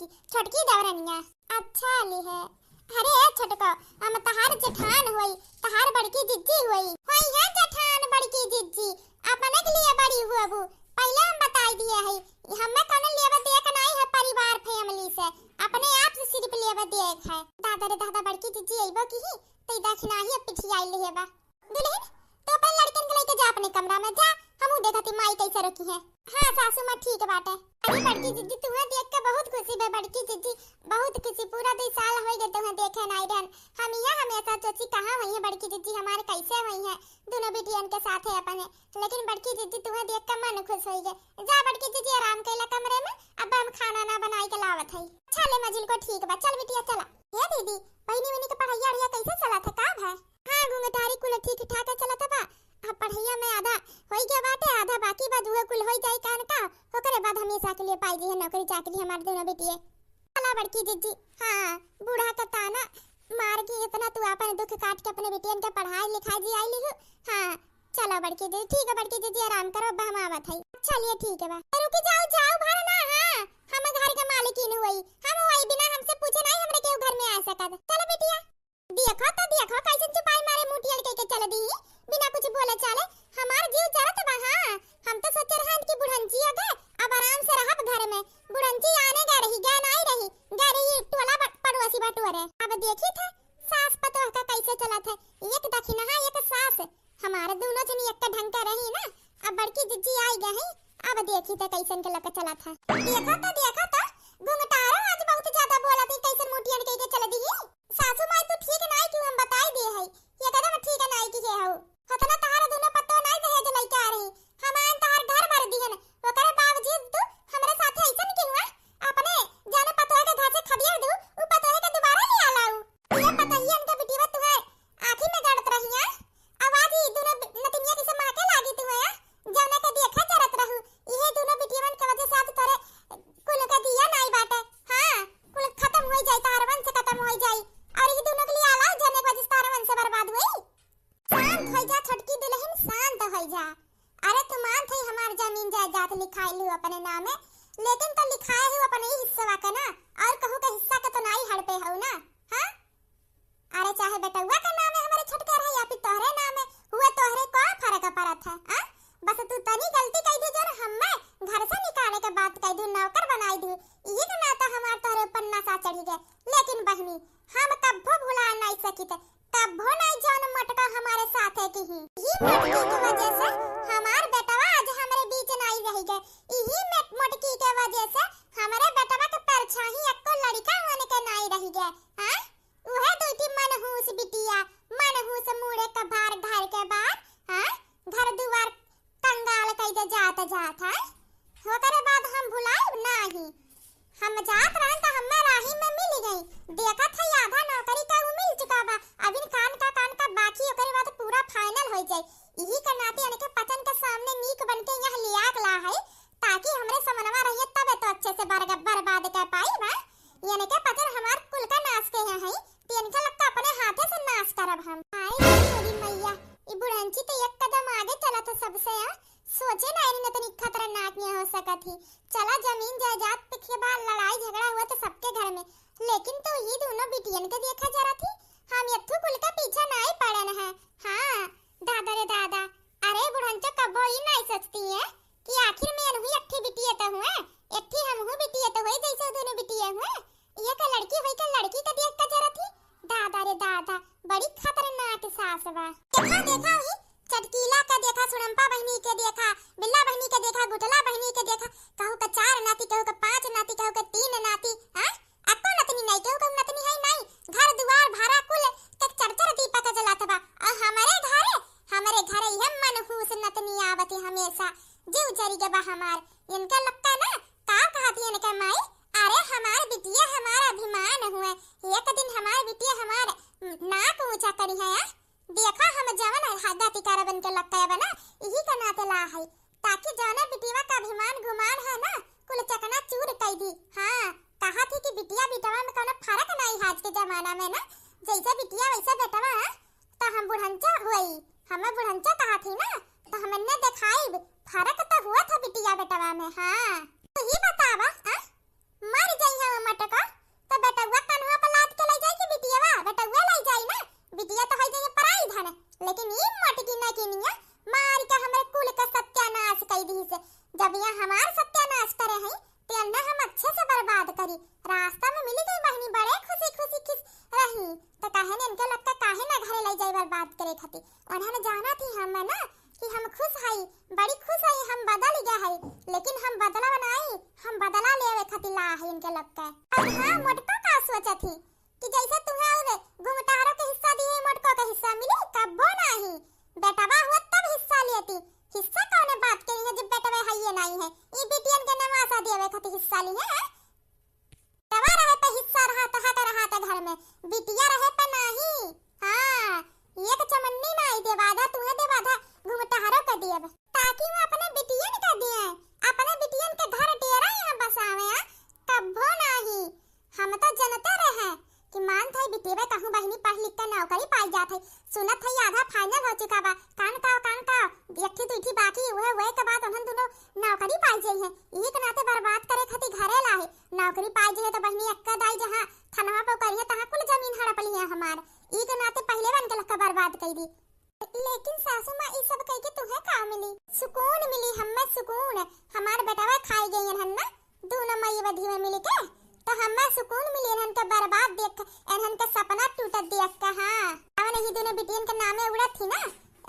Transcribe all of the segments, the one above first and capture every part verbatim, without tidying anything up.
छोटकी देवरनिया। अच्छा ली है। अरे ए छोटको, हम तहार जेठान होई, तहार बड़की जिज्जी होई। होई है जेठान बड़की जिज्जी, अपने के लिए बड़ी हुआ बू। पहले हम बताई दिए है, हमें कौनो लेवे देख नहीं है परिवार family से, अपने आप से सिर्फ लेवे देख है। दादा रे दादा, बड़की जिज्जी अइबो की ही, तो ई दखिनाही अब पिछियाई लिहे बा। दुल्हन, तू अपन लड़कन के लेके जा अपने कमरा में, जा, हमहू देखत ही माई कैसे रोकी है। हाँ सासू माँ, ठीक बाटे। अरे बड़की जिज्जी, तुहें देख के बहुत खुशी भे बड़की जिज्जी, बहुत खुशी। पूरा दुई साल होई गए तुहें देखे नाई रहन। हम यहाँ हमेशा सोची कहाँ हुई है बड़की जिज्जी हमारे, कैसे हुई है दोनों बिटियन के साथ है अपने। लेकिन बड़की जिज्जी तुहें देख के मन खुश होई गए। जा बड़की जिज्जी आराम कैला कमरे में, अब हम खाना ना बनाई के लावत है। अच्छा ले मझिल को, ठीक बा, चल बिटिया चला। हे दीदी, बहिनी बहिनी के पढ़ाई अढ़िया कैसे चलत है, का भा? हाँ घुंघटारी, कुल ठीक ठाक चलत बा। अब पढ़ैया में आधा होई गया बाटे, आधा बाकी बा, दुहे कुल होई जाई कान का, ओकरे बाद हमेशा के लिए पाई दिहे नौकरी चाकरी हमार दोनों बिटिये। चला बड़की जिज्जी, हाँ, बूढ़ा का ताना मार के इतना तू अपन दुख काट के अपने बिटियन के पढ़ाई लिखाई जियाई लिहू। हाँ, चला बड़की जिज्जी, ठीक है बड़की जिज्जी, आराम करो, अब हम आवत है। चलिए ठीक है बा। रुकी जाओ, जाओ भर ना, हाँ, हम घर के मालिकिन हुई, हम हुई बिना हमसे पूछे नहीं हमरे केहू घर में आ सकत। चलो बिटिया। देखो तो देखो, कैसन चुपाई मारे मुँह टियल कइके चल दी, बिना कुछ बोले चाले। हमार जीव जरत बा। हाँ, हम तो सोचे रहन कि बुढ़ंची हो गए, अब आराम से रहब घर में। बुढ़ंची आने गए रही, गए नाई रही, गए रही टोला ब-, पड़ोसी बटोरे। अब देखी थे सास पतोह का कैसे चलत है, एक दखिनहा एक सास। हमारे दोनों जनी एक ढंग का रही ना, अब बड़की जिज्जी आई गई, अब देखी थे कैसन के लग चलत है। देखो तो देखो तो, घुंघटारो आज बहुत ज्यादा बोलत ही, कैसन मुँह टियल कइके चल दी। सासू माई तू ठीक नाई क्यों, हम बताई दे हई, एकदम ठीक नाई किहे हऊ। हतना तहार दुनो पत्तो नाई दहेज लइके आ रही, हमान तहार घर भर दिहन, ओकरे बावजूद तू हमरे साथे ऐसन क्यों हुआ? अपने जाने पतोह के घर से खदेड़ दू, उ पतोह के दोबारा ले आ लाऊ। ये पतोहियन के बिटिया तुहे आँखी में गड़त रही है, आवाज ही दुनो बि-, नतिनिया की से महके लागी तुहे, जौने के देखा जरत रहू, इहे दुनो बिटियन के वजह से आज तोरे कुल का दिया नाई बाटे। हाँ, कुल खत्म होई जाई, तहार वंश खत्म होई जाई। और ई दुनो के लिए आला जने के वजह से तहार वंश बर्बाद होई। शांत होई जा छोटकी दुल्हन, शांत होई जा। अरे तू मानत हई हमार जमीन जायदाद लिखाइल हू अपने नामे, लेकिन तो लिखाए हू अपने ही हिस्सा के ना, और कहू के हिस्सा के तो नाई हड़पे हऊ ना, हाँ? अरे चाहे बेटउआ के नामे हमरे छोटका रहे या फिर तोहरे नामे, हुए तोहरे का फर्क पड़त है, आ? बस तू तनी गलती कई दी जौन हम्मे घर से निकाले के बात कई दू, नौकर बनाई दू, इही के नाते हमार तोहरे ऊपर नशा चढ़ी गए। लेकिन बहिनी, हम कब्बो भुला नहीं सकित, कब्बो नहीं जौन मोटका हमारे साथे किही। इही मोटकी के वजह से हमार बेटवा आज हमरे बीच नहीं रह गए, इही में-, मोटकी के वजह से हमरे बेटवा के परछाई एको लड़का होने के नहीं रह गए, हाँ? उहे दुइटी मनहूस बिटिया, मनहूस मूड़े कभार घर के बार, हाँ? घर दुआर कंगाल कई दे जात जात, हाँ? ओकरे बाद हम भुलाइब नाही। हम जात रहन त हम्मे राही में मिल गई। देखत है आधा नौकरी का उ मिल चुका बा। अबिन कान का, कान का बाकी, ओकरे बाद पूरा final हो जाई। इही के नाते इनके पचन के सामने नीक बन के यहाँ लिया के ला है, ताकि हमरे समनवा रहिए तबे तो अच्छे से बरग-, बर्बाद कर पाई बा। इनके पचन हमार कुल का नाश के हैं, हैं, तो इनका लगता अपने हाथे से नाश करब हम। हाय रे मोरी मैया, ई बुढ़ंची तो एक कदम आगे चलत है सबसे, आ? सोचे ना इन्हें इतनी खतरनाक यहाँ हो सकत ही। चला जमीन जायदाद पे के बाद लड़ाई झगड़ा हुआ तो सबके घर में, लेकिन तो ये दोनों बिटियन के देखा जरा थी, हम यत्थू कुल का पीछा नहीं पड़न है। हाँ, दादा रे दादा, अरे बुढ़ंचो कब्बो ई नहीं सोचती है कि आखिर में इनहू एक ठे बिटिये तो हुए, एक ठे हमहू बिटिये तो हुए, जैसे दोनों बिटिये हुए। ये का लड़की होई का लड़की का देख का जरा थी। दादा रे दादा, बड़ी खतरनाक सास बा। देखा, देखा, ई चटकीला का देखा, सुड़म्पा बहिनी के देखा, बिल्ला बहिनी के देखा, गुठला बहिनी के देखा, कहू का चार नाती, कहू का पाँच नाती, कहू का तीन नाती, हाँ? अक्को नतनी नहीं, केहू के नतनी है नहीं। घर दुआर भरा कुल के चार चार दीपक जलात बा। और हमारे घरे, हमारे घरे यह मनहूस नतनी आवत है हमेशा। जीव जरी गबा हमार। इनका लक्का ना, का कहत है इनका माई? अरे हमार बिटिया हमार अभिमान हुए। एक दिन हमार बिटिया हमार नाक ऊंचा करी है, आ? देखा हम जवन है, हा, गति करबन के लक्का बना, इही का नाते ला है। ताकि जौने बिटिया का अभिमान गुमान है ना, कुल चकनाचूर कई दी। हाँ, कहा थी कि बिटिया बिटवा में कौनो फर्क नहीं है आज के जमाना में ना, जैसे बिटिया वैसे बेटवा है, तो हम बुढ़ंचा हुई, हमें बुढ़ंचा कहा थी ना, तो हम इन्ने दिखाई फर्क तो हुआ था बिटिया बेटवा में। हाँ, तो ये बतावा, हाँ? मर जाई हम मोटका, तो बेटउआ कन्हवा पर लाद के लइ जाई कि बिटियवा? बेटउआ लइ जाई ना, बिटिया तो होइ जाई पराई धन, लेकिन ई मोटकी नगिनिया मार के हमरे कुल का सत्यानाश कइ दिहिस। जब यहाँ हमार सत्यानाश करे हई, तो एन्ने हम अच्छे से बर्बाद करी। रास्ता में मिली गई बहिनी, बड़े खुशी खुशी खिस रही, तो काहे न इनके लोग का काहे ना घरे लइ जाई बर्बाद करे खातिर। उन्हन जानत ही हम ना कि हम खुश हई, बड़ी खुश हई, हम बदल गए हई, लेकिन हम बदला बनाई, हम बदला लेवे खातिर ला हई इनके लोग के। अब हाँ, मोटको का सोचत ही कि जैसे तुहे और घुंघटारो के हिस्सा दिए, मोटको के हिस्सा मिली? कब्बो नाही। बेटवा हुआ तब हिस्सा लेती। हिस्सा कौने बात के है जब बेटवे हइये नाही है? ई बिटियन के नवासा देवे खातिर हिस्सा ली है। बेटवा रहे पे हिस्सा रहा, तो हक रहा था घर में, बिटिया रहे पे नाही। हाँ, एक चमन्नी नाही देवा दा, तुहे देवा दा, घुंघटारो के देब। ताकि वो अपने बिटियन के दिए, अपने बिटियन के घर डेरा यहाँ बसावे, आ? कब्बो नाही। हम तो जनते रहे कि मान था बिटिया कहूँ बहिनी पढ़ लिख के नौकरी पाई जात है। सुनत है आधा final हो चुका बा, कान काव, कान काव, एक ठी दुई ठी बाकी हुए, हुए के बाद उन्हन दुनो नौकरी पाई जाई है। यही के नाते बर्बाद करे खातिर घरे ला है। नौकरी पाई जाई है तो बहिनी एक्का दाई जहाँ थनवा पर करिए तहाँ कुल जमीन हड़प ली है हमार। ई के नाते पहले बन के लक्का बर्बाद कर दी। लेकिन सासू माँ, ई सब कह के तुहे का मिली? सुकून मिली हमें, सुकून। हमार बेटवा खाई गई हन ना, दोनों मई बधिया मिल के, तो हमें सुकून मिली इन्हन के बर्बाद देख, इन्हन के सपना टूटत देख के। हाँ, अब नहीं दोनों बिटियन के नामे उड़त ही ना,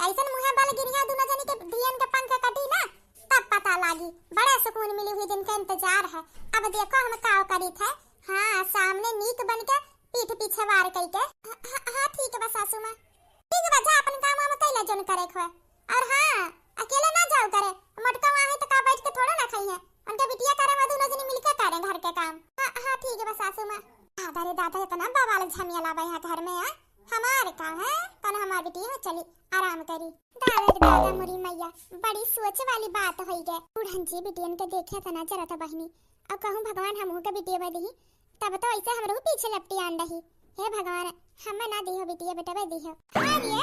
ऐसन मुँहे बल गिरिया दोनों जनी के धियन के पंख कटी ना, तब पता लागी। बड़ा सुकून मिली हुई दिन के इंतजार है। अब देखो हम का करी थे। हाँ, सामने नीक बन के पीठ पीछे वार कई के। हाँ, हाँ, हाँ, ठीक बा सासू माँ। ठीक बा, जा अपन काम वाम कैला जोन करे खोए। और हाँ, अकेले ना जाओ करे, मोटका वहाँ है तो का बैठ के थोड़ा ना खाई है। उनके बिटिया करे, वो दोनों जनी मिलके करे घर के काम। हाँ, हाँ, ठीक बा सासू माँ। दादा रे दादा, इतना बवाल झमेला बा यहाँ घर में, आ? हमार का है, कौन हमार बिटिया है, चली आराम करी। दादा रे दादा, मोरी मैया, बड़ी सोच वाली बात होई गए। बुढ़न जी बिटियन के देखे तना जरा था बहिनी, अब कहूँ भगवान हमहू के बिटिया दही, तब तो ऐसे हमरो पीछे लपटी आन रही। हे भगवान, हमें ना दिहो बिटिया, बेटवे दिहो। अरे,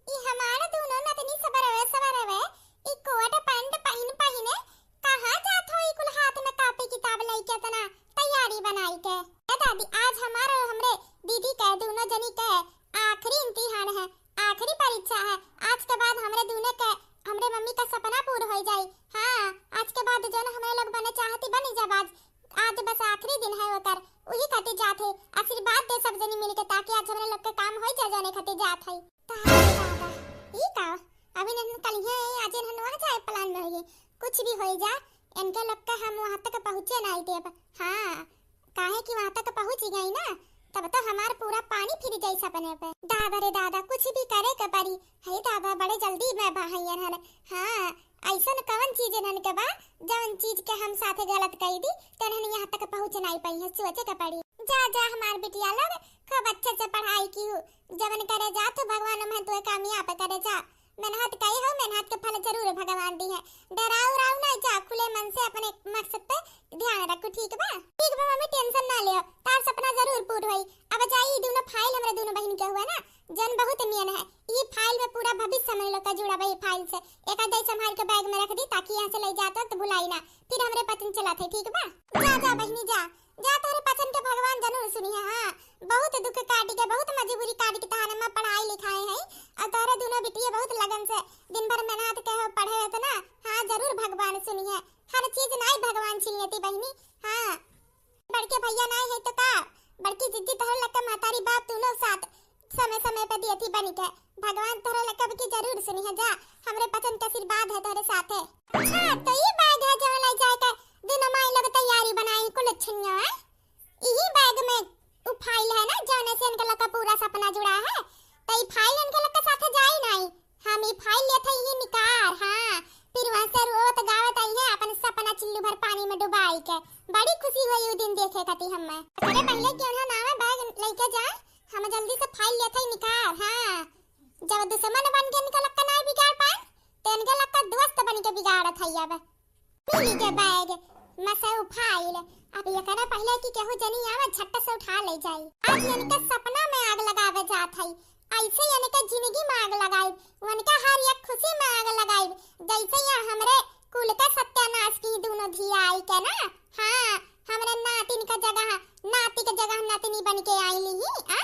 ई हमार दोनों नतनी सबरवे सबरवे, ई कोट पैंट पहिन पहिने कहाँ जात हो, ई कुल हाथ में कापी किताब लइके इतना तैयारी बनाई के? ए दादी, आज हमार और हमरे दीदी के, दोनों जनी के आखिरी इम्तिहान है, आखिरी परीक्षा है। आज के बाद हमरे दोनों के, हमरे मम्मी का सपना पूरा हो जाई। हाँ, आज के बाद जौन हमरे लोग बने चाहती बनी जब आज आज बस आखिरी दिन है ओकर, उही खातिर जात है। आशीर्वाद दे सब जनी मिलके, ताकि आज हमरे लोग के काम होई जाए, जाने खातिर जात है। दादा, ई का? अभी नन कलिहे, आज नन वहाँ जाए plan में होई। कुछ भी होई जा, इनके लोग के हम वहाँ तक पहुँचे नहीं देब। हाँ, काहे कि वहाँ तक पहुँच गई ना, तब तो हमार पूरा पानी फिर जाई सपने पे। दादा रे दादा, कुछ भी करे के पड़ी। हे दादा, बड़े जल्दी में बा हइयन हन। हाँ, ऐसन कवन चीज इन्हन के बा, जवन चीज के हम साथे गलत कई दी, त इन्हन यहाँ तक पहुँच नाई पाई है, सोचे के पड़ी। जा, जा, हमार बिटिया लोग, खूब अच्छे से पढ़ाई की हूँ, जवन करे जा तू, भगवान उम्हन तुहे कामयाब करे जा। मेहनत कई हो, मेहनत के फल जरूर भगवान दी है। डराऊ उराऊ ना जा, खुले मन से अपने मकसद पे ध्यान रखू, ठीक बा? ठीक बा मम्मी, tension ना लियो, तार सपना जरूर पूर होई। अब जाई, ई दोनों file हमरे दोनों बहिन के हुआ ना, जन बहुत नियन है। ई file में पूरा भविष्य हमरे लोग का जुड़ा बा ई file से। एक आध संभाल के bag में रख दी, ताकि यहाँ से ले जात वक्त भुलाई ना। फिर हमरे पचन चलत है, ठीक बा? जा, जा बहिनी जा, जा, तोहरे पचन के भगवान जरूर सुनी है। हाँ, बहुत दुख काट के, बहुत मजबूरी काट के तहार अम्मा पढ़ाई लिखाए है, और तोहरे दोनों बिटिया बहुत लगन से दिन भर मेहनत के हो पढ़े रहते ना। हाँ, जरूर भगवान सुनी है, हर चीज नाई भगवान छीन लेती बहिनी। हाँ, बड़के भैया नाई है तो का, बड़की जिज्जी तोहरे लक्का महतारी बाप दोनों साथ समय समय पे दियथी बनी के। भगवान तोहरे लक्का की जरूर सुनी है जा, हमरे पचन के आशीर्वाद है तोहरे साथ है। अच्छा, तो ई bag है जवन ले जाए के दिन माई लोग तैयारी बनाई कुल छिनिया है। इही bag में उ file है ना, जौने से इनके लक्का पूरा सपना जुड़ा है, तो ई file इनके लक्का साथे जाई नाई। हम ई file लेत हई, ई निकार, हाँ, फिर वहाँ से रोत गावत आई है, अपन सपना चिल्लू भर पानी में डुबाई के। बड़ी खुशी हुई उ दिन देखे खाती हमें। अरे पहले क्यों ना नावे bag लेके जाए, हम जल्दी से file लेत हई निकार, हाँ। जब दुश्मन बन के इनके लक्का नाई बिगाड़ पाए, तो इनके लक्का दोस्त बन के बिगाड़त हई अब। मिली के bag, मसे उ file। अब एकरा पहले कि केहू जनी आवे, झट से उठा ले जाई। आज इनके सपना में आग लगावे जात हई। ऐसे इनके जिंदगी में आग लगाई, उनके हर एक खुशी में आग लगाई। जैसे यहाँ हमरे कुल का सत्यानाश की दोनों धिया आई के ना। हाँ, हमरे नात इनका जगह, नाती के जगह नतनी बन के आइली ही, आ?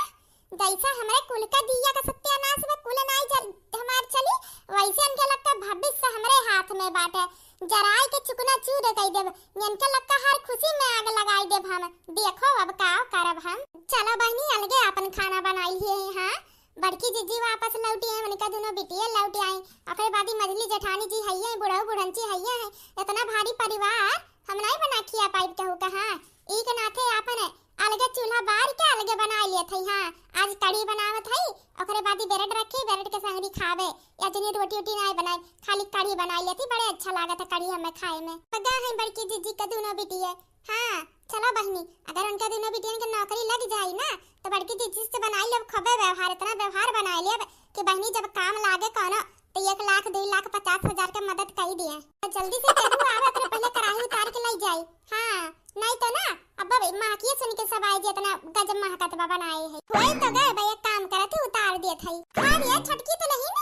जैसा हमरे कुल का दिया का सत्यानाश बा, कुल नाई जल, हमार चली, वैसे इनके लग के भविष्य हमरे हाथ में बाटे। जराई के चुकना चूर कई देब, इनके लग के हर खुशी में आग लगाई देब हम। देखो अब का करब हम। चलो बहिनी, अलगे आपन खाना बनाई लिए हैं, हाँ? बड़की जिज्जी वापस लौटी हैं, उनका दुनो बिटिया लौट आई। ओकरे बाद ही मझली जेठानी जी हइये हैं, बुढ़ऊ बुढ़ंची हइये हैं। इतना भारी परिवार हम नाई बना खिया पाइब केहू का, हाँ? ई के नाथे आपन अलगे चूल्हा बार के अलगे बनाई लेत हई, हाँ। आज कढ़ी बनावत हई, ओकरे बाद ही ब्रेड रखी, ब्रेड के संगरी खावे। या जनी रोटी उटी नाई बनाई, खाली कढ़ी बनाई लेती, बड़े अच्छा लागत है कढ़ी हमें खाए में। पगा है बड़की जिज्जी का दुनो बिटिया, हाँ। चलो बहिनी, अगर उनके दुनो बिटियन के नौकरी लग जाई ना, तो बड़की जिज्जी से बनाई लेब खूबे व्यवहार, इतना व्यवहार बनाई लेब कि बहिनी जब काम लागे कोनो, तो एक लाख, दो लाख पचास हजार के मदद कई दिए। तो जल्दी से केहू आवे, ओकरे पहले कढ़ाई उतार के लई जाई। हाँ, नहीं तो ना, अब महकिए सुन के सब आई जे इतना गजब महकत बा बनाए है। होए तो गए बा, एक काम करत ही, उतार देत हई। हाँ रे, छोटकी दुलहिन,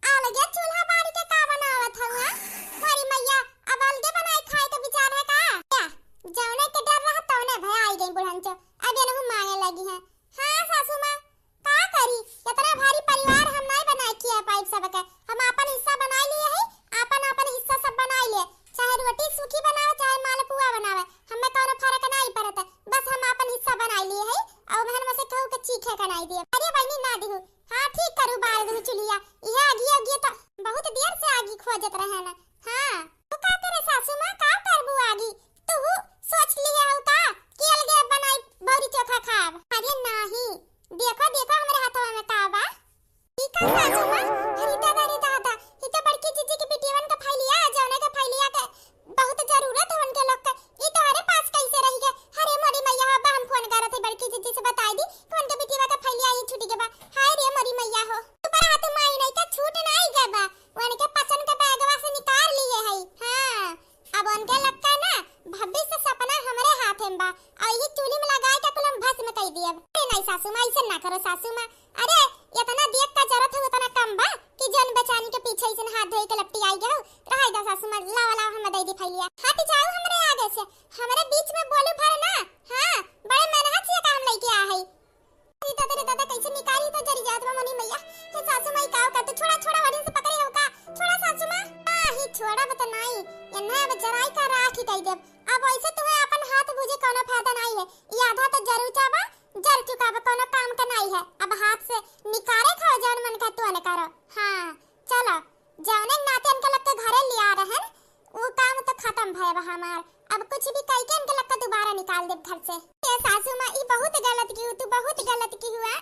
अलगे चूल्हा बार के का बनावत हऊ, हाँ? मोरी मैया, अब अलगे बनाई खाए के विचार है का? क्या? जौने के डर रहा तौने भय आई गई बुढ़ंचो, अब एनहू मांगे लगी है। हाँ सासू माँ, का करी, इतना भारी परिवार हम नाई बनाए खिया पाइब सबके। हम आपन हिस्सा बनाई लिए है, आपन आपन हिस्सा सब बनाई लिए, चाहे रोटी सूखी बनावे, चाहे मालपुआ बनावे, हमें कौनो फर्क नाई पड़त है। बस हम आपन हिस्सा बनाई लिए है, और ओहन में से केहू के चीखे के नाई दिए। अरे बहिनी ना दिहू, हाँ ठीक करू, बार दू चुलिया, यह आगी आगी तो बहुत देर से आगी खोजत रहे ना। हाँ, तो का करे सासू माँ, का करबू आगी? तू सोच लिए हो का कि अलगे बनाई भौरी चोखा खाब? अरे नाही, देखो देखो हमरे हथवा में का बा। ई का सासू माँ? अरे दादा, अरे दादा, ई तो बड़की जीजी के बिटियवन का फैलिया, जौने का फैलिया के बहुत जरूरत है उनके लोग के। ई तोहरे पास कैसे रह गए? अरे मोरी मैया हो, बा हम फोन करत है बड़की जीजी से बताई दी कि उनके बिटिया का फैलिया ही छूट गए बा। हाय रे मोरी मैया हो, तू पर हाथ माई नहीं का छूट नहीं गए बा, उनके पसंद के बैगवा से निकाल लिए है। हाँ, अब उनके लक्का ना भविष्य सपना हमरे हाथे में बा, और यही चूल्ही में लगाए के कुल हम भस्म कई दियब। अरे नहीं सासू माँ, ऐसे ना करो सासू माँ। अरे इतना देख का जरूरत है उतना कम बा कि जौन बेचारी के पीछे ऐसे हाथ धोई के लपटी आई गए हो। रहाई दा सासू माँ, लावा लावा हम दे दी फैलिया। हट जाओ हमरे आगे से, हमरे बीच में बोलू भर ना। हाँ, बड़े मेहनत से काम लेके आ है। अरे दादा रे दादा, कैसे निकाली तो जरी जात बा मोरी मैया। हे सासू माई, का कर तू? छोड़ा, छोड़ा, वरिन से पकड़े हो का? छोड़ा सासू माँ। नाही, छोड़ब तो नाही। एन्हे अब जराई का राख ही कई देब। अब ऐसे तुम्हें अपन हाथ बुझे कोनो फायदा नाही है। ये आधा तो जर चुका बा, जर चुका बा, कोनो काम का नाही है। अब हाथ से निकारे खाओ, जौन मन का तौन करो। हाँ, चलो। जौने नाते इनके लग के घरे लिया रहन, ऊ काम तो खत्म भय बा हमार। अब कुछ भी कई के इनके लग के दोबारा निकाल देब घर से। ए सासू माँ, ई बहुत गलत की हु, तू बहुत गलत की हुआ।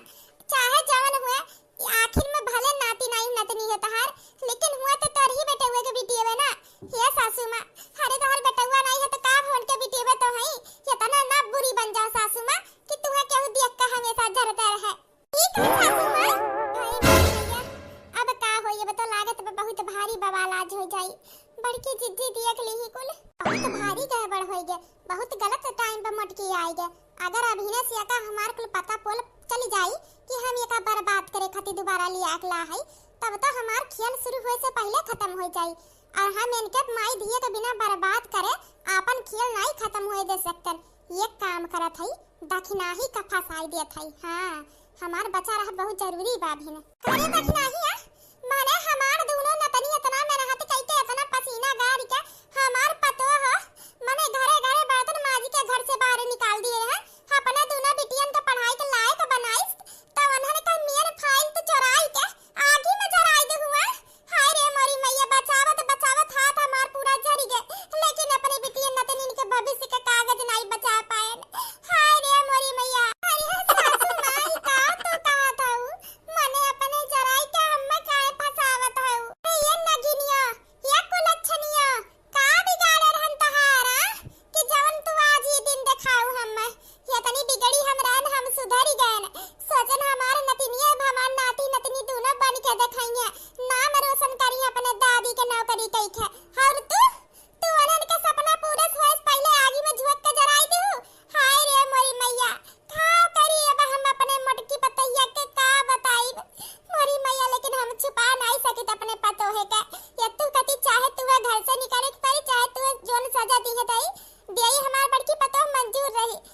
चाहे जवन हुए, ई आखिर में भले नाती नाई नतनी है तहार, लेकिन हुआ तो तोर ही बेटे हुए के बिटियवे ना। हे सासू माँ, अरे तोहर बेटवा नाई है तो का भवन के बिटियवे तो हई। इतना ना बुरी बन जाओ सासू माँ कि तुम्हें केहू देख के हमेशा जरते रहे। ठीक है सासू माँ। हाय मोरी मैया, अब का होई, अब तो लागत बा बहुत भारी बवाल आज हो जाई। बड़की जिज्जी देख ली ही कुल, बहुत भारी गड़बड़ होई गे, बहुत गलत टाइम पे मोटकी आई गे। अगर अभी ने से एका हमार कुल पता पोल चली जाई कि हम एका बर्बाद करे खातिर दोबारा लिया के ला हई, तब तो हमार खेल शुरू होए से पहले खत्म हो जाई। और हम इनके माई धिये के बिना बर्बाद करे आपन खेल नाई खत्म होए दे सकतन। एक काम करत हई, दखिनाही का फंसाई देत हई। हाँ, हमार बचा रह बहुत जरूरी बा अभी ने। अरे दखिनाही आ, माने हमार दूनो नतनी इतना मेहनत कई के, इतना पसीना गार के हमार पतोह, माने घरे घरे बर्तन माजी के घर से बाहर निकाल दिए हैं। अपना दूनो बिटियन के पढ़ाई के लायक बनाइस, तो उन्हन का मेन फाइल तो चोराई के आगी में जराई दे हुआ। हाय रे मोरी मैया, बचावत बचावत हाथ हमार पूरा जरि गे, लेकिन अपने बिटिया नतनिन के भविष्य के कागज नाई बचा पाएन। हाय रे मोरी मैया। अरे सासू माई, का तो कहत हऊ? मने अपने जराई के हम्मे काहे फंसावत हऊ? ये नगिनिया, ये कुलच्छनिया, का बिगाड़े रहन तहारा कि जवन तू आज ई दिन देखाऊ हम्मे? इतनी बिगड़ी हम रहन, हम सुधरी गएन। सोचन हमार नतिनिया, हमार नाती नतनी दूनो बन के देखइहें, नाम रोशन करी अपने दादी के नौकरी कई के। और तू, तू उन्हन के सपना पूरा होए से पहले आगी में झोंक के जराई दिहू। हाय रे मोरी मैया, का करी अब हम अपने मोटकी पतोहिया के का बताइब? मोरी मैया, लेकिन हम छुपा नाई सकित अपने पतोहे के। ये तू कती चाहे तू घर से निकाले के पड़ी, चाहे तू जोन सजा दिहे दई, देई हमार बड़की पतोह मंजूर रही।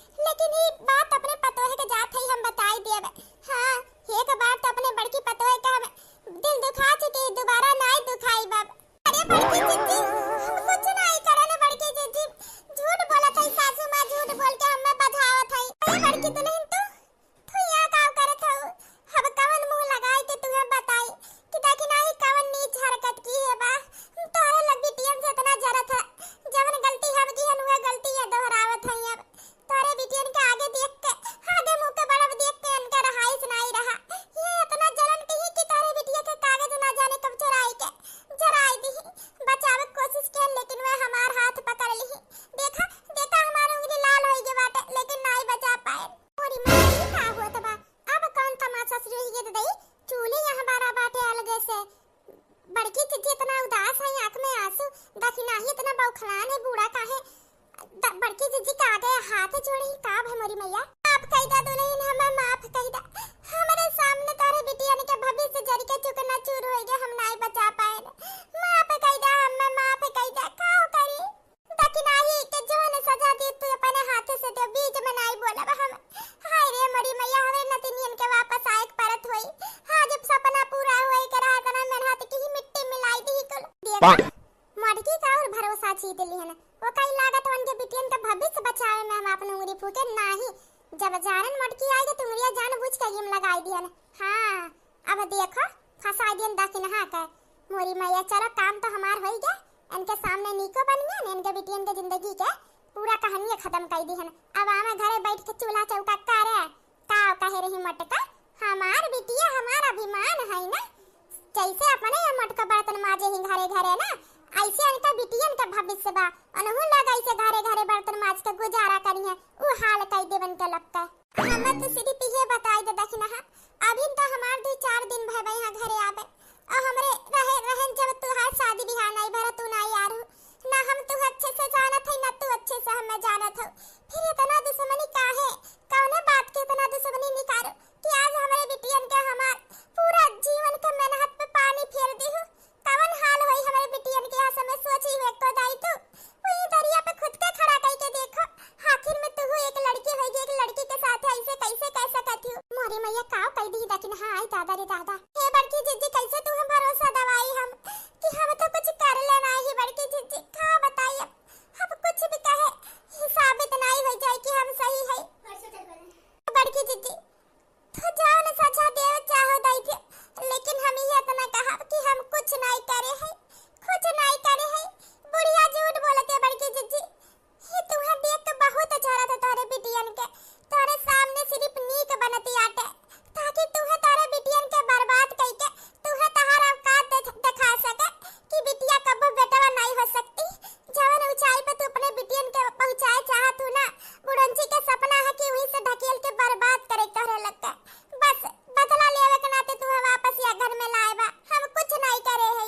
मोरी मैया, माफ कई दा दुल्हन, हमें माफ कई दा। हमरे सामने तोहरे बिटियन के भविष्य जर के चूकना चूर होई गए, हम नाई बचा पाए। माफ कई दा, हमें माफ कई दा, का करी? दखिनाही के जौन सजा दी तू अपने हाथे से दे, बीच में नाई बोलब हम। हाय रे मोरी मैया, हमरे नतिनियन के वापस आए के परत होई। हाँ, जब सपना पूरा होए के रहा, तना मेहनत की ही मिट्टी मिलाई दी कुल। देखा, मटकी का और भरोसा जीत लिहन। वो कई लागत उनके बिटियन का भविष्य बचावे में हम आपन उंगली फूके नाही। जब जानन मटकी आई तो उंगलिया जान बुझ के हम लगाई दिहन। हाँ, अब देखो, फंसा दिहन दखिनहा के। मोरी मैया, चलो काम तो हमार होई गया, इनके सामने नीको बन गया, इनके बिटियन के जिंदगी के पूरा कहानियां खत्म कर दिहन। अब आवे घरे बैठ के चूल्हा चौका करे। का कहे रही मटका, हमार बिटिया हमार अभिमान है ना, जैसे अपने ये मटका बर्तन माजे ही घरे घरे ना, ऐसे इनका बिटियन का भविष्य बा। उनहू लोग ऐसे घरे घरे बर्तन माज के गुजारा करी है, उ हाल कई देवन के लगता। हम तो सिर्फ ये बताई दे दखिनहा, अभी तो हमार दो चार दिन भय बा यहाँ घरे आवे, और हमरे रहे रहन जब तुहार शादी बियाह नहीं भरा, तू नहीं यार हो, ना हम तू अच्छे से जानत है, ना तू अच्छे से हमें जानत हो, फिर इतना दुश्मनी काहे? कौने बात के इतना दुश्मनी निकालो कि आज हमरे बिटियन के हमार पूरा जीवन के मेहनत पे पानी फेर दिहु? कवन हाल होई हमरे बिटियन के, यहाँ समय सोची हुए को दाई तू? वही दरिया पे खुद के खड़ा कई के देखो, आखिर में तू एक लड़की होई, एक लड़की के साथ ऐसे कैसे कह सकत हो? मोरी मैया, काव कई दी दखिनहा, आई दादा रे दादा। हे बड़की जिज्जी, कैसे तू हम भरोसा दवाई हम कि हम तो कुछ कर लेना ही बड़की जिज्जी, का बताई अब, अब कुछ भी कहे, ही साबित नहीं हो जाए कि हम सही है। बड़की जिज्जी, तू जौन सजा देवे चाहो दई दे, लेकिन हम ये इतना कहब कि हम कुछ नहीं करे है, कुछ नहीं करे है। बुढ़िया झूठ बोलते बड़की जिज्जी, ये तुहा देख के बहुत जरत है तोहरे बिटियन के, तोहरे सामने सिर्फ नीक बनती आटे, ताकि तुहे तोहरे बिटियन के बर्बाद कई के तुहे तहार औकात देख-, दिखा सके कि बिटिया कबो बेटवा नहीं हो सकती। जवन ऊंचाई पे तू अपने बिटियन के पहुंचाए चाहत हूँ ना, बुढ़ंची के सपना है कि वहीं से ढकेल के बर्बाद करे तोहरे लग के। बस बदला लेवे के नाते तुहे वापस या घर में लाए बा, हम कुछ नहीं करे है।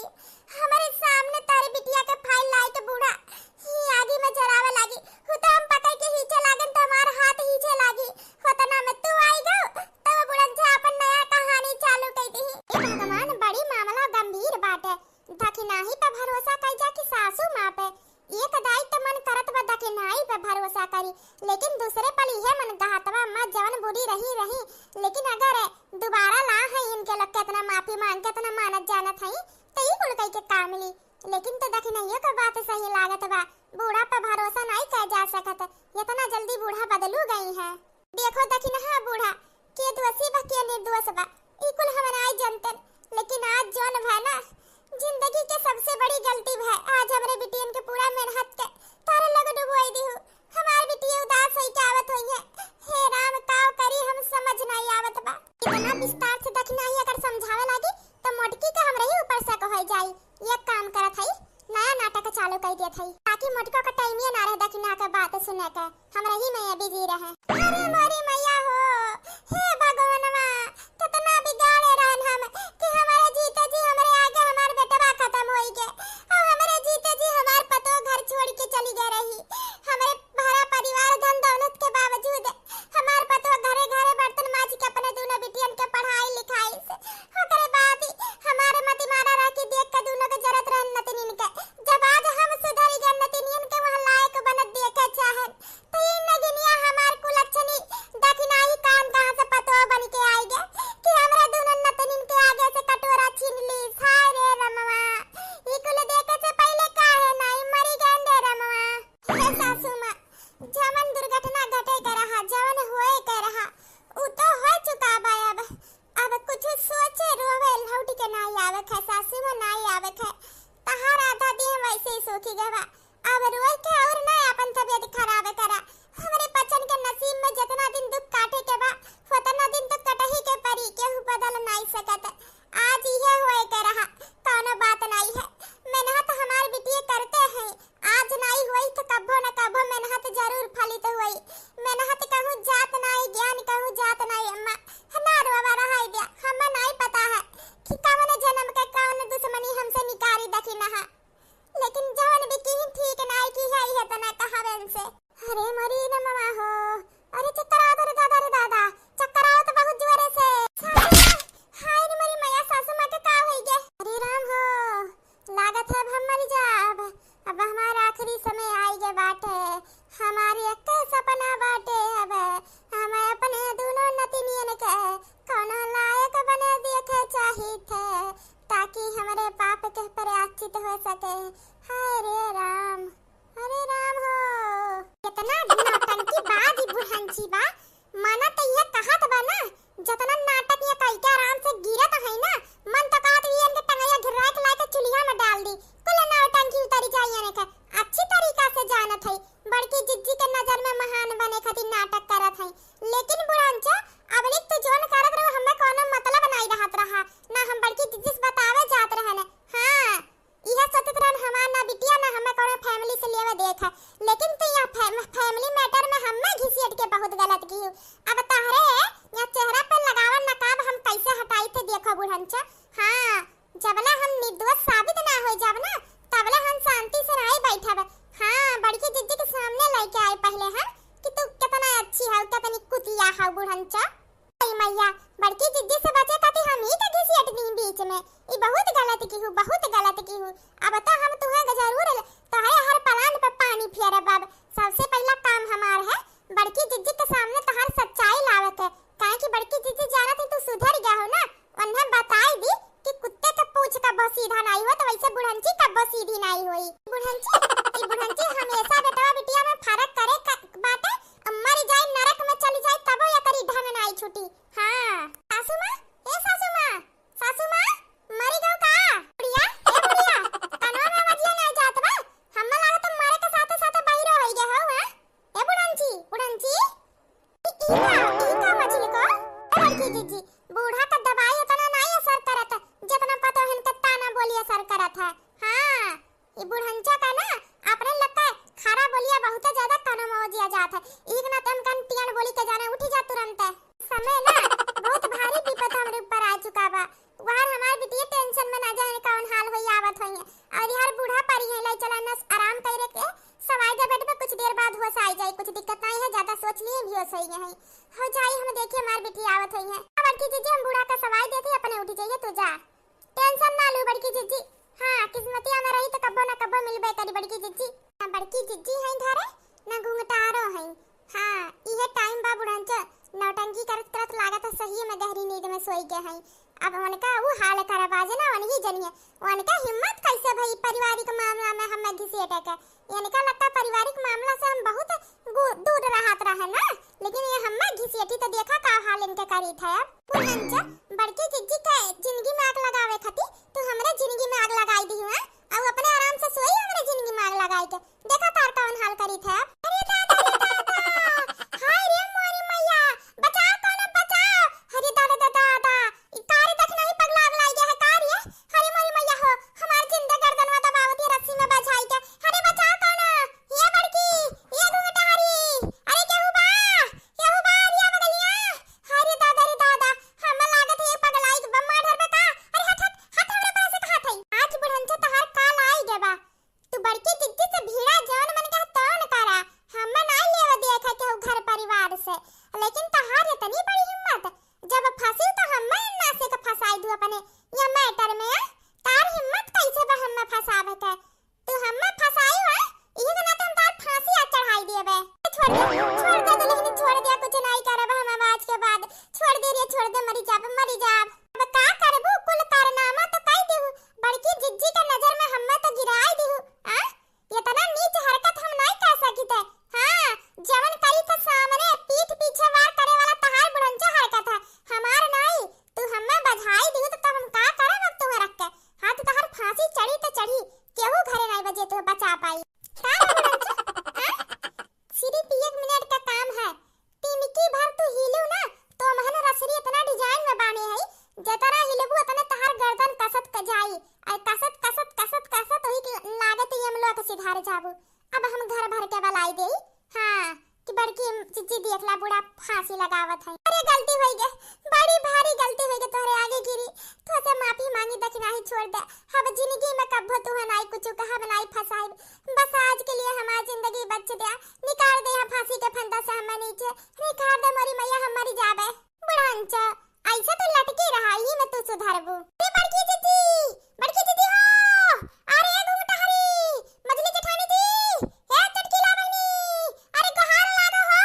हमारे सामने तारे बिटिया के फाइल लाई तो बूढ़ा ही आगी में जरावे लागी। हु तो हम पकड़ के खींचे लागन तो हमार हाथ खींचे लागी। होतना में तू आई गो, तब बुढ़ंचा अपन नया कहानी चालू कर दी। ए भगवान, बड़ी मामला गंभीर बाटे। दखिनाही पे भरोसा कई जा कि सासू माँ पे? एक दाई तो मन करत बा दखिनाही पे भरोसा करी, लेकिन दूसरे पल इहे मन कहत बा, "अम्मा जवन बुरी रही रही, लेकिन अगर दोबारा ला है इनके लोग केतना माफी मांग के इतना मानत जानत हई, तो ई कुल कई के का मिली?" लेकिन तो दखिनाइयो के बात सही लागत बा, बूढ़ा पे भरोसा नहीं कई जा सकत, इतना जल्दी बूढ़ा बदलू गई है। देखो दखिनहा बूढ़ा, के दोषी बा के निर्दोष बा, ई कुल हम नाई जनतन, लेकिन आज जौन भय ना, जिंदगी के सबसे बड़ी गलती भय। आज हमरे बिटियन के पूरा मेहनत के तारे लोग डुबोई दिहु। हमार बिटिया उदास होई के आवत होई है। हे राम, काव करी, हम समझ नाई आवत बा। इतना विस्तार से दखिनहा अगर समझावे लागी तो मोटकी के हमरे ही ऊपर शक होई जाई। एक काम करत हई, नया नाटक चालू कर देत हई, ताकि मोटका का टाइमिया ना रहे दखिनहा के बात सुने के, हमरा ही में बिजी रहे। अरे मोरी मैया हो, हे भगवानवा, कितना बिगाड़े रहन हम कि हमारे जीते जी हमरे आगे हमार बेटवा खत्म होई गे, और हमारे जीते जी हमार पतो घर छोड़ के चली गई रही। हमारे भरा परिवार धन दौलत के बावजूद हमार पतोह घरे घरे बर्तन माज के अपने दोनों बिटियन के पढ़ाई लिखाई से, ओकरे बाद ही हमारे मती मारा रह के देख के दोनों के जरत रहन नतिनिन के। जब आज हम सुधर गए नतिनियन के वहाँ लायक बनत देखे चाहन, तो ई नगिनिया हमार कुलक्षणी दखिनाही कान कहाँ से पतोह बन के आई गे कि हमरा दोनों नतिनिन के आगे से कटोरा छीन ली। हाय रे रमवा, ई कुल देखे से पहले काहे नाई मरी गए रे रमवा? हे सासू माँ, जवन दुर्घटना घटे के रहा, जवन होए के रहा, उ तो हो चुका बा। अब, अब कुछ सोचे रोवे लौट के नाई आवे खे, सासू माँ नाई आवे खे। तहार आधा देह वैसे ही सूखी गवा। अब रोए के और ना अपन तबीयत खराब करा। हमरे बच्चन के नसीब में जितना दिन दुख काटे के बा, उतना दिन तो कटही के परी, केहू बदल नाई सकत। आज इहे होए के रहा, कौनो बात नाई है। मेहनत हमार बिटिया करते हैं, आज नाई होई तो कभो न कभो मेहनत जरूर फलित होई। मेहनत कहूँ जात नाई, ज्ञान कहूँ जात नाई। अम्मा, ना रोवा, रहाई द्या, हमें नाई पता है कि कवन जन्म के कवन दुश्मनी हमसे निकारी दखिनहा। लेकिन जवन भी किहिन ठीक नाई किहे, इहे तना कहावेन से। अरे मोरी रमवा हो, अरे बड़की जिज्जी के नजर में महान बने खातिर नाटक करत हई। लेकिन बुढ़नचा, अबलिक तू जौन करत रहो, हमें कौनो मतलब नाई रहत रहा, ना हम बड़की जिज्जी से बतावे जात रहन। हाँ, इहे सोचत रहन हमार ना बिटिया ना हमें कौनो family से लेवे देत है, लेकिन तू यह फैम-, family matter में हमें घिसियट के बहुत गलत किहू। अब तहरे यह चेहरा पे लगावल नकाब हम कैसे हटाई थे, देखो बुढ़नचा। हाँ, जबले हम निर्दोष साबित ना हो जाब ना, तबले हम शांति से नहीं बैठब। हाँ, बड़की जिज्जी के सामने लेके आए पहले हम कि तू कितना अच्छी है, कितनी कुतिया है बुढ़नचा। अरे मैया, बड़की जिज्जी से बचे खातिर हम ही के घिसियट दी बीच में। ई बहुत गलत किहू, बहुत गलत किहू। अब तो हम तुहें जरूर ल-, तोहरे हर plan पे पानी फेरब। अब सबसे पहला काम हमार है बड़की जिज्जी के सामने तोहार सच्चाई लावे के, काहे कि बड़की जिज्जी जानत है तू सुधर गया हो ना, उन्हें बताई दी कि कुत्ते के पूछ कब्बो सीधा नाई हो, तो वैसे बुढ़ंची कब्बो सीधी नाई होई। बुढ़ंची, ई बुढ़ंची हमेशा बेटवा बिटिया में फर्क करे क-, बाटे, अब मर जाए नरक में चली जाए तबो एकरी ढंग नाई छूटी। हाँ, सासू माँ, ए सासू माँ, सासू माँ, मरी गऊ का? बुढ़िया, ए बुढ़िया, कनवा में आवाजिया नाई जात बा? हम्मे लागत मरे के साथे साथे बहिरो होई गए हो, हाँ? ए बुढ़ंची, बुढ़ंची, ई, ई का, ई का मछली को? ए बड़की जिज्जी, बूढ़ा का दवाई उतना नाई असर करत, जितना पतोहिन के ताना बोली असर करत है। हाँ, ई बुढ़ंचा का ना, अपने लग के खरा बोलिया बहुत ज्यादा कानो में ओजिया जात है। ई के नाते हम कन टियन बोली के जाने उठी जा तुरंत। समय ना, बहुत भारी विपत हमरे ऊपर आ चुका बा। वहार हमार बिटिया tension में ना जाने कौन हाल होई आवत होई है। और यार बूढ़ा परी है, लाई चला नस आराम करे के, सवाई दे bed पे कुछ देर बाद होश आई जाए, कुछ दिक्कत नहीं है, ज्यादा सोच लिए भी होश होई है। हो जाई हम देखिए हमार बिटिया आवत होई है। बड़की जिज्जी हम बूढ़ा का सवाई देते अपने उठी जाइए, तू जा। Tension ना लू बड़की जिज्जी। हाँ, किस्मतिया में रही तो कब्बो ना कब्बो मिलबे करी बड़की जिज्जी। ना बड़की जिज्जी है घरे, ना घुंघटारो है। हाँ, इहे time बा बुढ़ंचो, नौटंकी करत करत लागत है सही में गहरी नींद में सोई गए हैं। अब उनका वो हाल करब आज ना, उनही जनिए, उनका हिम्मत कैसे भई पारिवारिक मामला में हमें घिसेटे के। इनका लगता पारिवारिक मामला से हम बहुत गु-, दूर रहत रहे ना, लेकिन ये हमें घिसेटी तो देखा का हाल इनके करी थे। अब बुढ़ंचो, बड़की जिज्जी के जिंदगी में आग लगावे खातिर तू हमरे जिंदगी में आग लगाई दी हुआ, और अपने आराम से सोई हमरे जिंदगी में आग लगाई के। देखा तार कौन हाल करी थे। अरे दादा रे दादा, हाय रे मोरी मैया, बचाओ कौनो बचाओ। अरे दादा रे दादा, ई कारी देख नहीं पगला अगला गया है का रे? अरे मोरी मैया हो, हमार जिंदा गर्दनवा दबावत है रस्सी में बझाई के। अरे बचाओ कौनो, ये बड़की, ये घुंघटारी, अरे केहू बा, केहू बा, अरे आ बगलिया। अरे दादा रे दादा, हमें लागत है ये पगलाई के बम्मा डर बता। अरे हट हट हट, हमरा पास से कहा था। आज बुढ़ंचा तहार काल आई गए बा। तू बड़की जिज्जी से भिड़ा, जौन मन कहा तौन करा, हम्मे नाई लेवे दिए था केहू घर परिवार से, लेकिन तहार इतनी बड़ी हिम्मत, जब फंसी तो हम्मे अन्ना से के फंसाई दू अपने ये matter में, आ? तार हिम्मत कैसे बा हम्मे फंसावे के? तू हम्मे फंसाई हो, इही के नाते हम तार फांसी आज चढ़ाई दिए बे। छोड़ दे, छोड़ दे दुल्हन, छोड़ दे, कुछ नाई करब हम आज के बाद, छोड़ दे रे, छोड़ दे, मरी जाब, मरी जाब। अब का करबू, कुल कारनामा तो कई देहू, बड़की जिज्जी के नजर में हम्मे तो गिराई देहू, आ? इतना नीच हरकत हम नाई कर सकित है। हाँ, जवन करी तो सामने पीठ पीछे वार करे वाला तहार बुढ़ंचा हरकत है, हमार नाई। तू हम्मे बझाई देहू तो तब हम का करब अब तुम्हें रख के? हाँ, तो तहार फांसी चढ़ी तो चढ़ी, केहू घरे नाई बजे तुम्हें बचा पाई। का रे बुढ़ंचा? हाँ? सिर्फ एक मिनट का काम है, तिनकी भर तू हिलू ना, तो महन रसरी इतना design में बाने है, जतना हिलबू उतने तहार गर्दन कसत क जाई, और कसत, कसत, कसत, कसत वही के लागत ही हम लोग सिधार जाबू। अब हम घर भर के बलाई देई, हाँ, कि बड़की जिज्जी देख ला बूढ़ा फांसी लगावत है। अरे गलती होई गे, बड़ी भारी गलती होई गे, तोहरे आगे गिरी, तोहसे माफी मांगी, दक्षिणा ही छोड़ दे। अब जिंदगी में कब्बो तुहे नाई कुछ कहब, नाई फंसाइब। बस आज के लिए हमार जिंदगी बच दे, निकाल दे यहाँ फांसी के फंदा से हमें नीचे, निकाल दे मोरी मैया, हम मरी जाबे। बुढ़ंचा, ऐसे तो लटकी रहा, यही में तू सुधरबू। अरे बड़की जिज्जी, बड़की जिज्जी हो, अरे ए घुंघटारी, मझली जेठानी जी, ए चटकीला बहिनी, अरे गोहार लागो हो।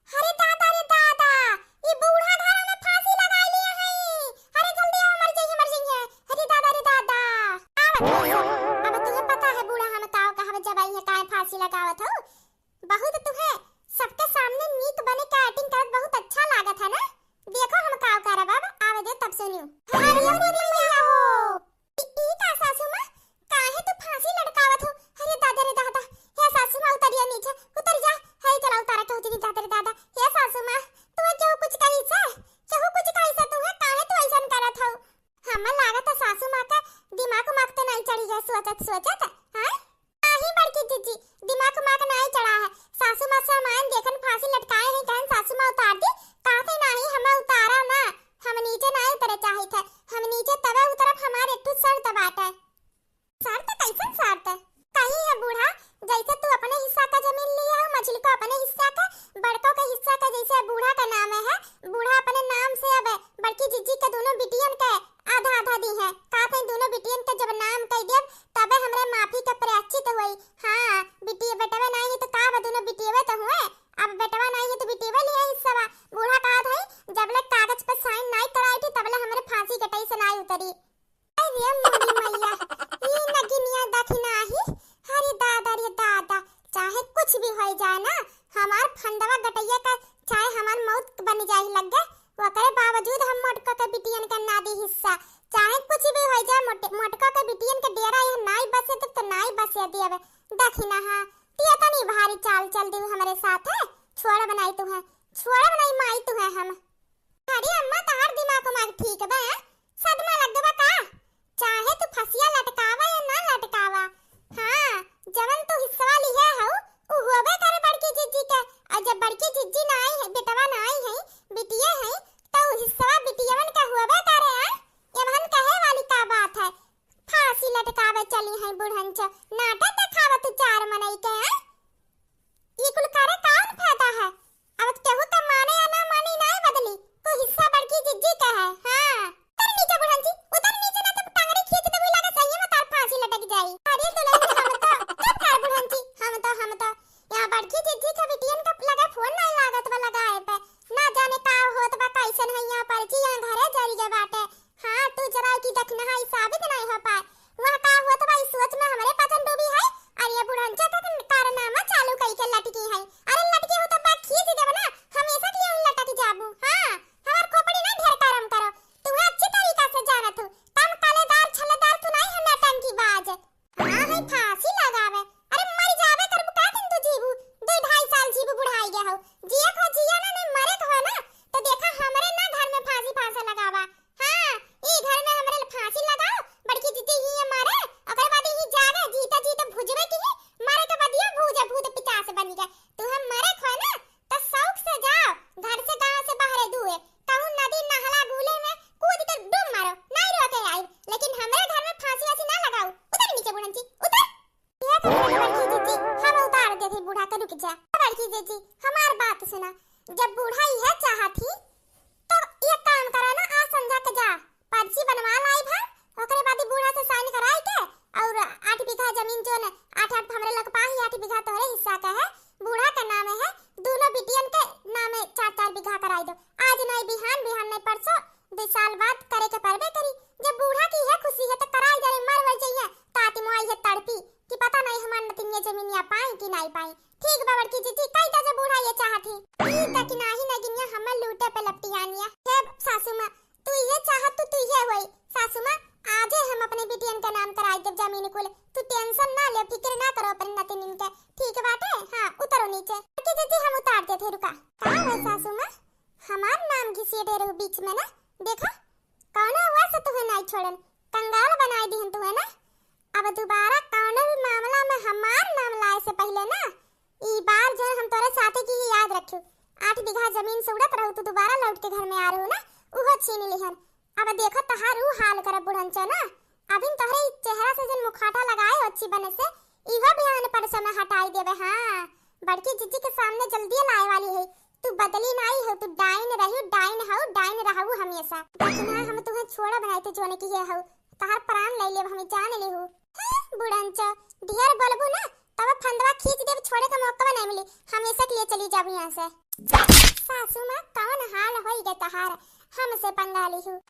अरे दादा रे दादा, ई बूढ़ा घरा में फांसी लगाई लिए हैं। अरे जल्दी आओ, मर जाइए, मर जाइए। अरे दादा रे दादा। आवत है सब। अब तुहे पता है बूढ़ा हम काव कहब जब आई है काहे फांसी लगावत हो। बहुत तुहे सबके सामने नीक बने के acting करत बहुत अच्छा लागत है ना। देखो हम काव करब अब, आवे दे तब सुनियो। अरे मोरी मैया हो। ई, ई का सासू माँ, काहे तू फांसी लटकावत हो? अरे दादा रे दादा, हे सासू माँ उतरिया नीचे। सामान देखन फांसी लटकाए हैं, कहन सासू माँ उतार दी, कहते नाही हमें उतारा ना, हम नीचे नाही उतरे चाहित है, हम नीचे तबे उतरब, हमार एक ठो शर्त बाटे। शर्त? कैसन शर्त? कही है बूढ़ा, जैसे तू अपने हिस्सा का जमीन लिए हो, मझिलको अपने हिस्सा का, बड़को के हिस्सा का, जैसे बूढ़ा का नाम है, बूढ़ा अपने नाम से अब बड़की जिज्जी के दोनों बिटियन के आधा आधा दी है। का कहीं दोनों बिटियन के जब नाम कह देब, तबे हमरे माफी के प्रायश्चित होई। हाँ, बिटिया बेटवे नाही है तो का बा, दोनों बिटियवे तो हुए। अब बेटवा नाही है तो बिटियवे लिए हिस्सा बा। बूढ़ा कहत है, जब ले कागज पर साइन नाही कराई थी, तब ले हमरे फांसी गटई से नाही उतरी। अरे मोरी मैया, ई नगिनिया दखिनाही, अरे दादा रे दादा, चाहे कुछ भी होई जाए ना, हमार फंदवा गटैया का चाहे हमार मौत बन जाए लग गए, ओकरे बावजूद हम मोटका के बिटियन के ना दी हिस्सा। चाहे कुछ भी होई जाए, मोट-, मोटका के बिटियन के डेरा यह नाई बसे देब तो नाई बसे देब। दखिनाहा, तू इतनी भारी चाल चल दी हमरे साथ है, छोड़ब नाही तू है, छोड़ब नाही माई तू है हम। अरे अम्मा, तहार दिमाग उमाग ठीक बा? सदमा लग गवा का? चाहे तू फसिया लटकावा या ना लटकावा, हाँ, जवन तू हिस्सा लिहे हऊ, उ होबे करे बड़की जिज्जी के। और जब बड़की जिज्जी ना आई है, बेटवा ना आई है, बिटिये है, तो उ हिस्सा बिटियवन का होबे करे, आ? एमहन कहे वाली का बात है? फांसी लटकावे चली है बुढ़ंचो, नाटक देखावा तू चार मनई के, आ? ई कुल करे कौन फायदा है? अब केहू के माने या ना माने नाय बदली, तू हिस्सा बड़की जिज्जी के है। हाँ, उतर नीचे बुढ़ंची, उतर नीचे, ना तो टांगड़ी खींच देबू, लगे सही में तार फांसी लटक जाई। अरे दुल्हन जी, हम तो, चुप कर बुढ़ंची, हम तो, हम तो यहाँ बड़की जिज्जी के बिटियन का लगे फोन नाय लागत बा लगाए पे, ना जाने का होत बा, कैसन है यहाँ पर्ची, यहाँ घरे जरी गए बाटे। हाँ, तू जरा की दखिनाहा ई साबित नाय हो पाए। वह का होत बा, ई सोच में हमरे पचन डूबी है, और ये बुढ़ंचा का कारनामा चालू कई के लटकी है। अरे लटकी हो तो बात खींच देब ना, हमेशा के लिए लटक जाबू। हाँ, हमार खोपड़ी ना ढेर करम करो, तू अच्छी तरीका से जानत हो, कम कलेदार छलेदार तू नहीं है, नौटंकी बाज। हाँ, है फांसी लगावे। अरे मर जावे करबू का दिन तू जीबू? दो ढाई साल जीबू, बुढ़ाई गया हो। जिए को जिया ना, नहीं मरे को हो ना। तो देखा हमरे ना घर में फांसी फांसा लगावा। हाँ, ई घर में हमरे फांसी लगाओ, बड़की जिज्जी ही है मारे, ओकरे बाद ही जावे, जीते जीते भुजबे की ही, मरे के बाद ये भूजे भूत पिचास बन गए। तू हम मरे को हो ना, तो शौक से जाओ, घर से गांव से बाहरे दुए, कहूँ नदी नहला गूले में कूद के डूब मारो, नहीं रोके आई, लेकिन हमरे घर में फांसी वासी ना लगाओ। उतर नीचे बुढ़ंची, उतर। ये तो मेरी बड़की जीजी, हम उतार देते बूढ़ा के, रुक जा। बड़की जीजी, हमार बात सुना, जब बूढ़ा यह चाहत ही, तो एक काम करा ना, आज संझा के जा, पर्ची बनवा लाई भा, ओकरे बाद ही बूढ़ा से साइन कराई के, और आठ बीघा जमीन जो न, आठ आठ हमरे लग पाही, आठ बीघा तोहरे हिस्सा का है, बूढ़ा के नाम है, दोनों बिटियन के नाम चार चार बीघा कराई दो। आज नहीं बिहान, बिहान नहीं परसों, दो साल बाद करे के परबे करी। जब बूढ़ा की है खुशी है तो कराई दे, मर वर जइहे, ताती मोई है तड़पी कि पता नहीं हमार नतिनिया जमीनिया पाई कि नहीं पाई। ठीक बा बड़की जीजी, कई दे जे बूढ़ा ये चाहत ही। ई तक नाही नगिनिया हमर लूटे पे लपटियानिया। हे सासू माँ, तू ये चाहत तू, तू ये होई। सासू माँ, आजे हम अपने बिटियन के नाम कराई देब जमीन कुल। तू टेंशन ना ले, फिक्र ना करो अपने नतिनिन के। ठीक बाटे? हाँ, उतरो नीचे। बड़की जीजी हम उतार देते, रुका। का है सासू माँ? हमार नाम घिसेटे रहू बीच में ना। देखा, कौनो वस तुहे नाई छोड़न, कंगाल बनाई दिहन तुहे ना। अब दोबारा कौनो भी मामला में हमार नाम लाए से पहिले ना, ई बार जो हम तोरे साथे की ही याद रखियो, आठ बीघा जमीन से उड़त रहू, तू दोबारा लौट के घर में आ रहू ना, उहो छीन लिहन। अब देखो तहार ऊ हाल करब बुढ़ंचो ना, अबिन तोहरे ई चेहरा से जन मुखौटा लगाए अच्छी बने से, इहो बिहान परसों में हटाई देबे। हाँ, बड़की जीजी के सामने जल्दी लाए वाली है। तू बदली नाई हो, तू डाइन रहियो, डाइन हो, डाइन रहू हमेशा। लेकिन हाँ, हम तुहे छोड़ब नाई, तो जोने की ये हो, तहार प्राण ले लेब, हमें जान लेहू। हाँ, बुढ़ंचो, ढेर बोलबू ना, तब फंदवा खींच देब, छोड़े का मौका नहीं मिली, हमेशा के लिए चली जाबू यहाँ से। सासू माँ, कौन हाल होई गए तहार, हमसे पंगा लिहू।